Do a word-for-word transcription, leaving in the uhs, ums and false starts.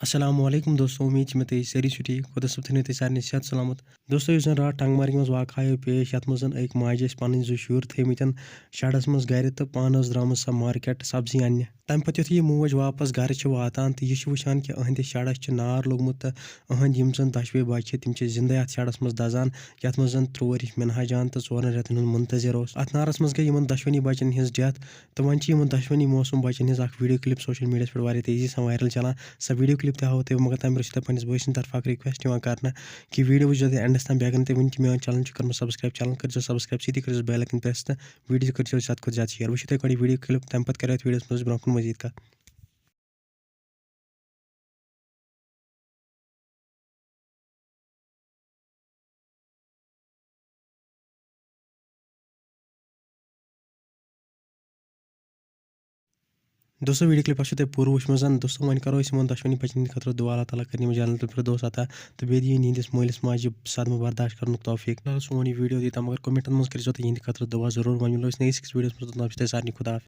السلام علیکم دوستو، امید چھِ مےٚ تُہۍ سٲری چھِو ٹھیٖک۔ خۄدا صٲب تھٲینو تُہۍ سارنٕے صحت سلامت۔ دوستو، یُس زَن راتھ ٹنٛگ مرگہِ منٛز واقعہ آیو پیش، یَتھ منٛز زَن أکۍ ماجہِ ٲسۍ پَنٕنۍ زٕ شُرۍ تھٲومٕتۍ شَڈَس منٛز گَرِ تہٕ پانہٕ ٲس درٛامٕژ سۄ مارکیٹ سبزی اَننہِ۔ تَمہِ پَتہٕ یُتھُے یہِ موج واپَس گَرٕ چھِ واتان تہٕ یہِ چھِ وٕچھان کہِ أہٕنٛدِس شَڈَس چھِ نار لوٚگمُت تہٕ أہٕنٛدۍ یِم زَن دۄشوَے بَچہِ چھِ، تِم چھِ زِندَے اَتھ شَڈَس منٛز دَزان، یَتھ منٛز زَن ترٛوٹ یُس مِنہا جان تہٕ ژورَن رٮ۪تَن ہُنٛد منتظر اوس۔ اَتھ نارَس منٛز گٔے یِمَن دۄشوٕنی بَچَن ہِنٛز ڈیتھ۔ تہٕ وۄنۍ چھِ یِمَن دۄشوٕنی موسوٗم بَچَن ہِنٛز اَکھ ویٖڈیو کِلِپ سوشَل میٖڈیاہَس پٮ۪ٹھ واریاہ تیزی سان وایرَل چَلان۔ سۄ ویٖڈیو کِلِپ تہِ ہاوو تۄہہِ بہٕ، مگر تَمہِ برٛونٛہہ چھِ تۄہہِ پنٛنِس بٲے سٕنٛدِ طرفہٕ اَکھ رِکوٮ۪سٹ یِوان کَرنہٕ کہِ ویٖڈیو وٕچھزیو تُہۍ اٮ۪نٛڈَس تام۔ بیٚیہِ اگر نہٕ تۄہہِ وٕنہِ تہِ میون چَنَل چھُ کوٚرمُت سَبسکرٛایب، چَنَل کٔرۍزیو سَبسکرٛایب، سۭتی کٔرۍزیو بیل آیکَن پرٛٮ۪س تہٕ ویٖڈیو کٔرۍزیو زیادٕ کھۄتہٕ زیادٕ شِیَر۔ وٕچھِو تُہۍ گۄڈٕ یہِ ویٖڈیو کِلِپ، تَمہِ پَتہٕ کَرو یَتھ ویٖڈیوَس منٛز برٛونٛہہ کُن مٔزیٖد کَتھ۔ دوستو، ویٖڈیو کِلِپ آسیو تۄہہِ پوٗرٕ وٕچھمٕژ۔ دوستو، وۄنۍ کَرو أسۍ یِمَن دۄشوٕنی بَچَن ہِنٛدِ خٲطرٕ دُعا، اللہ تعالیٰ کَرِ یِمَن جنت الفردوس عطا تہٕ بیٚیہِ دِیِن یِہِنٛدِس مٲلِس ماجہِ صدمہٕ برداشت کَرنُک توفیٖق۔ فِلحال سون یہِ ویٖڈیو یوٚتام، مگر کومٮ۪نٹَن منٛز کٔرۍزیو تُہۍ یِہِنٛدِ خٲطرٕ دُعا ضروٗر۔ وۄنۍ مِلو أسۍ نٔیِس أکِس ویٖڈیوَس منٛز، توٚتام چھِ تۄہہِ سارنٕے خۄدا حافظ۔